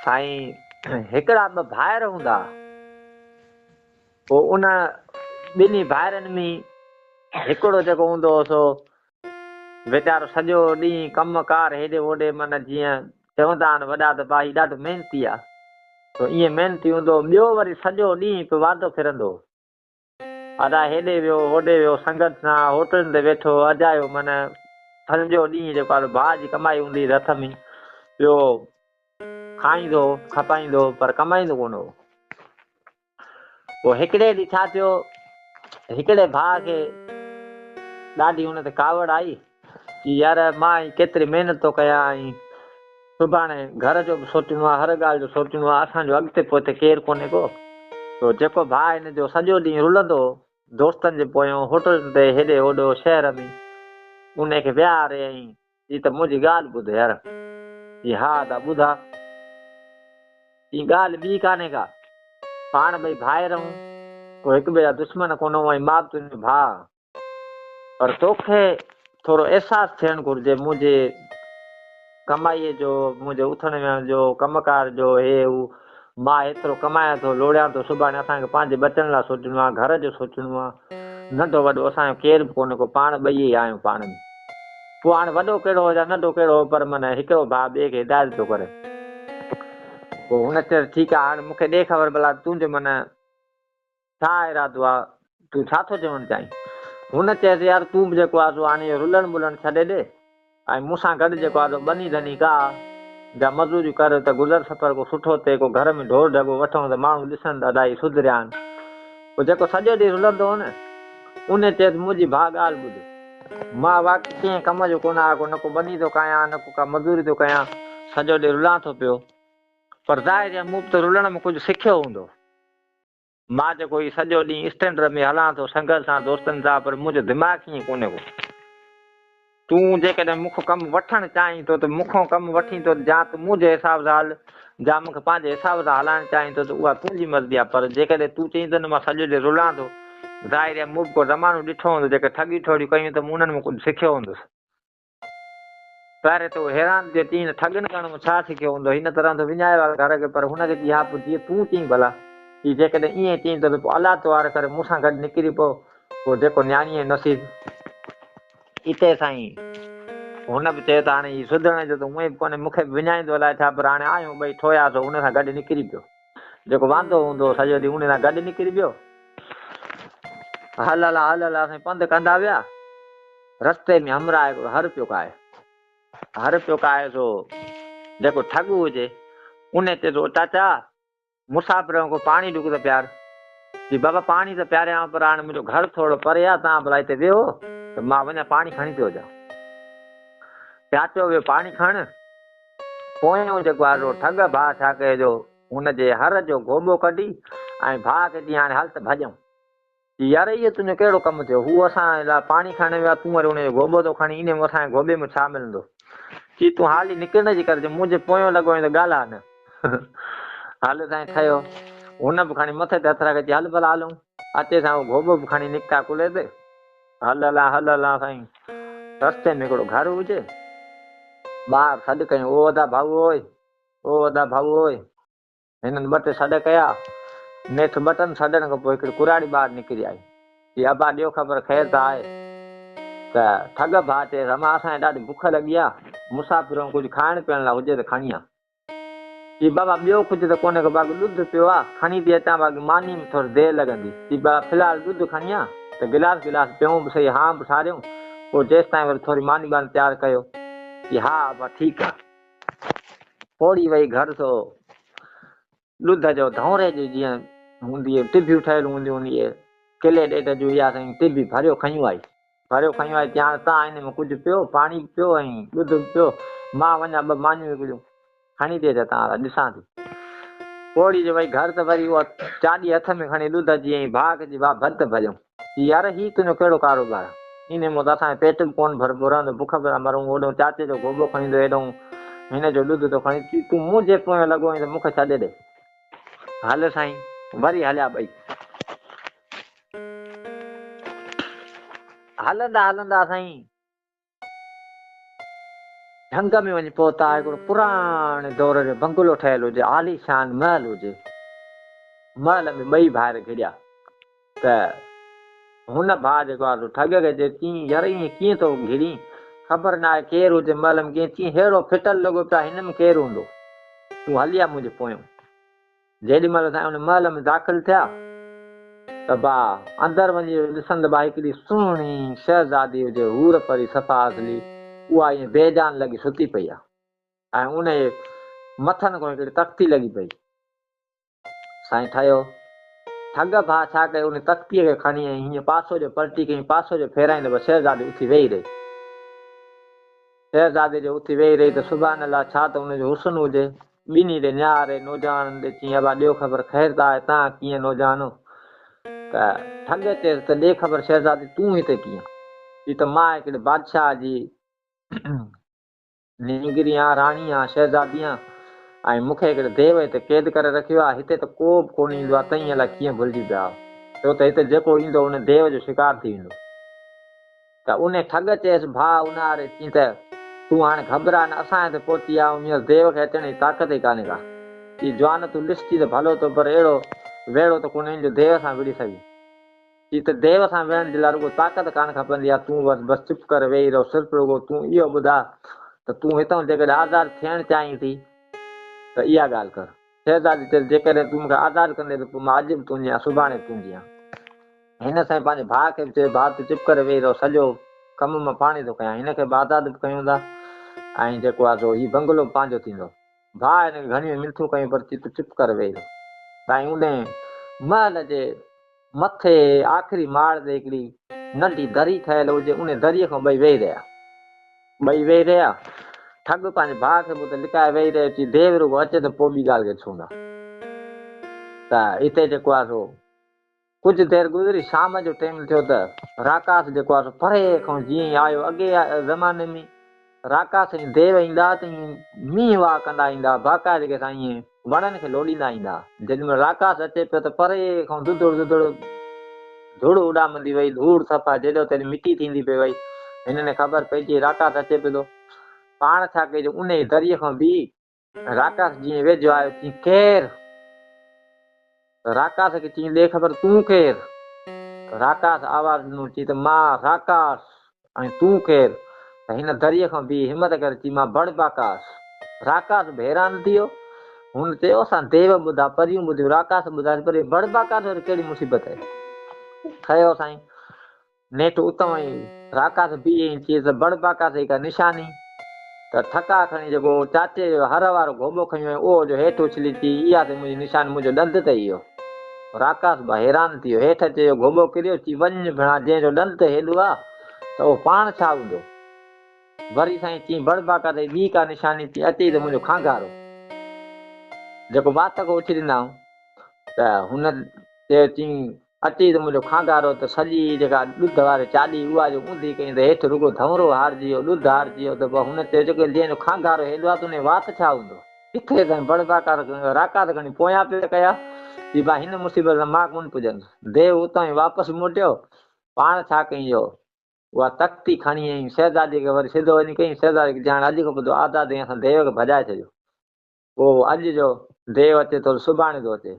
سائين هڪڙا ٻه ڀائر هوندا پوء ان ٻنهي ڀائرن ۾ هڪڙو جيڪو هوندو هو سو ويچارو سڄو ڏينهن ڪم ڪار هيڏي هوڏي معنيٰ جيئن چوندا آهن وڏا ته ڀاء هي ڏاڍو محنتي آ سو ائين محنتي هوندو هو ٻيو وري سڄو ڏينهن پيو واندو ڦرندو هو ادا هيڏي ويو هوڏي ويو سنگت سان هوٽلن تي ويٺو اجايو معنيٰ سڄو ڏينهن جيڪو آ ڀاء جي ڪمائي هوندي هئس هٿ ۾ پيو کائيندو هو کپائيندو هو پر ڪمائيندو ڪونه هو. پوء هڪڙي ڏينهن ڇا ٿيو، هڪڙي ڀاء کي ڏاڍي ان تي ڪاوڙ آئي چي يار مان هي ڪيتري محنت ٿو ڪيان ۽ سڀاڻي گهر جو به سوچڻو آهي، هر ڳالهه جو سوچڻو آهي، اسان جو اڳتي پوئتي ڪير ڪونهي ڪو. سو جيڪو ڀاء هن جو سڄو ڏينهن رلندو هو، دوستن جي پويون هوٽلن تي هيڏي هوڏو شهر ۾، انهي کي ويهاري ۽ چي ته منهنجي ڳالهه ٻڌ يار. چي ها ادا ٻڌاء. چي ڳالهه ٻي ڪانهي ڪا. پاڻ ٻئي ڀائر آهيون، ڪو هڪ ٻئي جا دشمن ڪونه آهيون ۽ مان به تنهنجو ڀاء آهيان. پر توکي ٿورو احساس ٿيڻ گهرجي منهنجي ڪمائيء جو، منهنجي اٿڻ ويهڻ جو، ڪم ڪار جو، هي هو. مان هيترو ڪمايان ٿو، لوڙيان ٿو، سڀاڻي اسان کي پنهنجي ٻچن لاء سوچڻو آهي، گهر جو سوچڻو آهي. ننڍو وڏو اسان جو ڪير به ڪونهي ڪو، پاڻ ٻئي ئي آهيون پاڻ ۾. پوء هاڻي وڏو ڪهڙو هو يا ننڍو ڪهڙو هو پر معنيٰ هڪڙو ڀاء ٻئي کي هدايت پيو ڪري. پوء هن چيس ٺيڪ آهي هاڻي مون کي ڏي خبر ڀلا تنهنجو معنيٰ ڇا ارادو آهي، تون ڇا ٿو چوڻ چاهين؟ هن چيس يار تون به جيڪو آهي سو هاڻي اهو رلڻ ٻلڻ ڇڏي ڏي ۽ مون سان گڏ جيڪو آهي سو ٻني ڌني ڪا جا مزوريون ڪر ته گذر سفر ڪو سٺو ٿئي، ڪو گهر ۾ ڍور ڍڳو وٺون ته ماڻهو ڏسن ته ادا هي سڌريا آهن. پوء جيڪو سڄو ڏينهن رلندو هو نه، انهي چيس منهنجي ڀاء ڳالهه ٻڌ. مان واقعي ڪنهن ڪم جو ڪونه آهيان، ڪو نه ڪو ٻني ٿو ڪاهيان، نه ڪو ڪا مزوري ٿو ڪيان، سڄو ڏينهن رلان ٿو پيو. پر ظاهر آهي مون به ته رلڻ ۾ ڪجهه سکيو هوندو. مان جيڪو هي سڄو ڏينهن اسٽينڊ ۾ هلان ٿو سنگت سان دوستن سان پر منهنجو دماغ ائين ڪونهي ڪو. تون جيڪڏهن مون کان ڪم وٺڻ چاهين ٿو ته مون کان ڪم وٺين ٿو ته جا تون منهنجي حساب سان هل، جا مون کي پنهنجي حساب سان هلائڻ چاهين ٿو ته اها تنهنجي مرضي آهي پر جيڪڏهن تون چئين ٿو نه مان سڄو ڏينهن رلان ٿو، ظاهر آهي مون به ڪو زمانو ڏٺو هوندو جيڪي ٺڳيون ٺوڙيون ڪيون ته مون انهن مان ڪجهه سکيو هوندس. پهرين ته هو حيران ٿيو چيائين ته ٺڳن ڪرڻ مان ڇا سکيو هوندو؟ هن طرح ته وڃايو آهي گهر کي پر هن کي چيائين ها پوء جيئن تون چئين ڀلا. چي جيڪڏهن ائين چئين ٿو ته پوء الله تو وارو ڪري مون سان گڏ نڪري پئو پوء جيڪو نياڻيء جو نصيب. اتي سائين هن به چيو ته هاڻي هي سڌرڻ جو ته هونئن به ڪونهي مون کي به وڃائيندو الائي ڇا پر هاڻي آهيون ٻئي ٺوهيا سو هن سان گڏ نڪري پيو. جيڪو واندو هوندو هو سڄو ڏينهن ان سان گڏ نڪري پيو. هل هلان هل هلان سائين پنڌ ڪندا ويا. رستي ۾ همراهه هڪڙو هر پيو ڪاهي. هر پيو ڪاهي سو جيڪو ٺڳ هجي ان چيس او چاچا مسافرن کي پاڻي ڏک ته پيار. چي بابا پاڻي ته پياريان پر هاڻي منهنجو گهر ٿورو پري آهي توهان ڀلا هتي ويهو ته مان وڃان پاڻي کڻي پيو اچان. چاچو ويو پاڻي کڻڻ. پويون جيڪو آهي سو ٺڳ ڀاء ڇا ڪيو جو هن جي هر جو گهوٻو ڪڍي ۽ ڀاء کي چيائين هاڻي هل ته ڀڄون. چي يار اهو تنهنجو ڪهڙو ڪم ٿيو؟ هو اسان لاء پاڻي کڻڻ ويو آهي تون وري ان جو گهوٻو ٿو کڻين انهي ۾ اسان جي گهوٻي مان ڇا ملندو؟ چي تون حالي نڪرڻ جي ڪر جي منهنجي پويون لڳو آهين ته ڳالهاء نه. هل سائين ٺهيو. هن به کڻي مٿي تي هٿ رکي چي هل ڀلا هلون. اچي سائين اهو گهوٻو به کڻي نڪتا ڪلهي تي. هل هلان هل هلان سائين. رستي ۾ هڪڙو گهر هجي. ٻاهر سڏ ڪيائين، او ادا ڀائو اوئي، او ادا ڀائو اوئي. هنن ٻه ٽي سڏ ڪيا. نيٺ ٻه ٽن سڏن کان پوء هڪڙي ڪراڙي ٻاهر نڪري آئي. چي ابا ڏيو خبر خير ته آهي؟ ته ٺڳ ڀاء چيس، امان اسان کي ڏاڍي بک لڳي آ، مسافرن ڪجهه کائڻ پيئڻ لاء هجي ته کڻي آ. چي بابا ٻيو ڪجهه ته ڪونهي ڪو باقي ڏڌ پيو آ، کڻي ٿي اچان باقي ماني ۾ ٿوري دير لڳندي. چي بابا في الحال ڏڌ کڻي آ ته گلاس گلاس پيئون به سهي هانء به ٺاريون، پوء جيستائين وري ٿوري ماني ٻاني تيار ڪيو. چي ها ابا ٺيڪ آ. پوڙهي وئي گهر سو ڏڌ جو ڌونري جي جيئن هوندي ٽڀيون ٺهيل هونديون هن ڪلي ڏيڍ جون اها سائين ٽڀي ڀريو کنيون آئي. ڀريو کنيون آئي چيائين تان ان ۾ ڪجهه پيو پاڻي به پيو ۽ ڏڌ به پيو مان وڃان ٻه مانيون هڪڙيون کڻي ٿي اچان تان لاء ڏسان ٿي. پوڙهي جو وئي گهر ته وري اها چاڏي هٿ ۾ کڻي ڏڌ جي ۽ ڀاء کي چي ڀاء ڀت ڀريون. چي يار هي تنهنجو ڪهڙو ڪاروبار آ. انهي مان ته اسان جو پيٽ به ڪونه ڀربو رهندو بک به ٿا مرون هوڏهون چاچي جو گهوٻو کڻي ايندو هيڏهون هن جو ڏڌ ٿو کڻي چي تون منهنجي پويان لڳو آهين ته مون کي ڇڏي ڏي. هل سائين وري هليا ٻئي. هلندا هلندا سائين. جهنگ ۾ وڃي پهتا، هڪڙو پراڻي دور جو بنگلو ٺهيل هجي، عاليشان محل هجي. محل ۾ ٻئي ڀائر گهڙيا ته هن ڀاء جيڪو آهي سو ٺڳ کي چيس، چيائين، يار ائين ڪيئن ٿو گهڙين؟ خبر ناهي ڪير هجي محل ۾. ڪيئن؟ چيائين، ههڙو ڦٽل لڳو پيو آهي، هن ۾ ڪير هوندو؟ تون هلي آ منهنجي پويون. جيڏي مهل سائين ان محل ۾ داخل ٿيا ته با اندر وڃي ڏسن ته با هڪڙي سهڻي شهزادي هجي، حور پري صفا اصلي، اها ائين بي جان لڳي ستي پئي آ ۽ ان جي مٿن کان هڪڙي تختي لڳي پئي. سائين ٺهيو. ٺڳ ڀاء ڇا ڪيو ان تختيء کي کڻي ۽ هيئن پاسو جو پلٽي ڪيائين، پاسو جو ڦيرائين ته با شهزادي اٿي ويهي رهي. شهزادي جو اٿي ويهي رهي ته سبحان الله ڇا ته ان جو حسن هجي. ٻنهي ڏي نهاري نوجوانن ڏي چيائين ابا ڏيو خبر خير ته آهي تان ڪيئن نوجوانو؟ ته ٺڳ چيس ته ڏي خبر شهزادي تون هتي ڪيئن؟ چي ته مان هڪڙي بادشاهه جي نينگري آهيان، راڻي آهيان، شهزادي آهيان ۽ مون کي هڪڙي ديو هتي قيد ڪري رکيو آهي، هتي ته ڪو به ڪونه ايندو آهي، تئين الائي ڪيئن ڀلجي پيا آهيو، ڇو ته هتي جيڪو ايندو ان ديو جو شڪار ٿي ويندو. ته انهي ٺڳ چيس، ڀاء اونهاري چين ته تون هاڻي گهٻراء نه، اسان هتي پهچي آيا آهيون، هينئر ديو کي اچڻ جي طاقت ئي ڪانهي ڪا. چي، جوان تون ڏسجين ته ڀلو ٿو، پر اهڙو ويڙهو ته ڪونهين جو ديو سان وڙهي سگهين. چي ته ديو سان وڙهڻ جي لاء رڳو طاقت ڪانه کپندي آهي، تون بس بس چپ ڪري ويهي رهه، صرف رڳو تون اهو ٻڌاء ته تون هتئون جيڪڏهن آزاد ٿيڻ چاهين ٿي ته اها ڳالهه ڪر. شهزادي چيس، جيڪڏهن تون مون کي آزاد ڪندين ته پوء مان اڄ به تنهنجي آهيان، سڀاڻي به تنهنجي آهيان. هن سائين پنهنجي ڀاء کي به چيو، ڀاء تون چپ ڪري ويهي رهه، سڄو ڪم مان پاڻ ئي ٿو ڪيان. هن کي به آزاد به ڪيون ٿا ۽ جيڪو آهي سو هي بنگلو به پنهنجو ٿيندو. ڀاء هن کي گهڻيون ئي منٿون ڪيون پر چي تون چپ ڪري ويهي رهه. سائين انهي محل جي مٿي آخري ماڙ تي هڪڙي ننڍي دري ٺهيل هجي، انهي دريء کان ٻئي ويهي رهيا. ٻئي ويهي رهيا. ٺڳ پنهنجي ڀاء کي به اتي لڪائي ويهي رهيو، چي ديو رڳو اچي ته پوء ٻي ڳالهه کي ڏسون ٿا. ته اتي جيڪو آهي سو ڪجهه دير گذري، شام جو ٽيم ٿيو ته راڪاس جيڪو آهي سو پري کان جيئن ئي آيو. اڳي زماني ۾ راڪاس ۽ ديو ايندا ته ائين مينهن واء ڪندا ايندا، باقاعدگي سان ائين وڻن کي لوڏيندا ايندا. جيڏي مهل راڪاس اچي پيو ته پري کان ڌڌڙ ڌڌڙ ڌوڙ اڏامندي وئي، ڌوڙ صفا جيڏو تيڏي مٽي ٿيندي پئي وئي. هنن کي خبر پئجي وئي راڪاس اچي پيو ٿو. پاڻ ڇا ڪئي جو انهيء دريء کان بيهي راڪاس جيئن ويجهو آيو، چيائين، ڪير؟ ته راڪاس کي چيائين، ڏي خبر تون ڪير؟ ته راڪاس آواز ڏنو، چي ته مان راڪاس ۽ تون ڪير؟ ته هن دريء کان بيهي همت ڪري چي، مان بڙ باڪاس. راڪاس به حيران ٿي ويو. هن چيو، اسان ديو ٻڌا، پريون ٻڌيون، راڪاس ٻڌاسين، پر هي بڙ باڪاس وري ڪهڙي مصيبت آهي؟ ٺهيو سائين! نيٺ اتان ئي راڪاس بيهي ۽ چيس ته بڙ باڪاس جي ڪا نشاني ته ٺڪاء کڻي جيڪو چاچي جو هر وارو گهوٻو کنيو ۽ اهو جو هيٺ اڇلي چي اها ته منهنجي نشاني منهنجو ڏند ته اهو. راڪاس به حيران ٿي ويو. هيٺ اچي اهو گهوٻو ڪريو چي وڃ ڀيڻا جنهن جو ڏند ته هيڏو آ ته اهو پاڻ ڇا هوندو. وري سائين چيائين بڙ باڪاس جي ٻي ڪا نشاني چي اچئي ته منهنجو کانگهارو جيڪو وات کان اڇليندا آهيون ته هن چيو چيائين اچي ته منهنجو کانگهارو ته سڄي جيڪا ڏڌ واري چاڏي اها جو اونڌي ڪئين ته هيٺ رڳو ڌؤنرو هارجي ويو، ڏڌ هارجي ويو ته پوء هن چيو جيڪو جنهن جو کانگهارو هيڏو آهي ته ان جي وات ڇا هوندو؟ ڪٿي تائين بڙ باڪار راڪاس کڻي پويان پير ڪيا، چي ڀاء هن مصيبت سان مان ڪونه پڄندس. ديو اتان ئي واپس موٽيو، پاڻ ڇا ڪيائين جو اها تختي کڻي ۽ شهزادي کي وري سڌو وڃي ڪيائين، شهزادي کي چيائين هاڻي اڄ کان پوء تون آزاد آهين اسان ديو کي ڀڄائي ڇڏيو. پوء اڄ جو ديو اچي ٿو ته سڀاڻي ٿو اچي.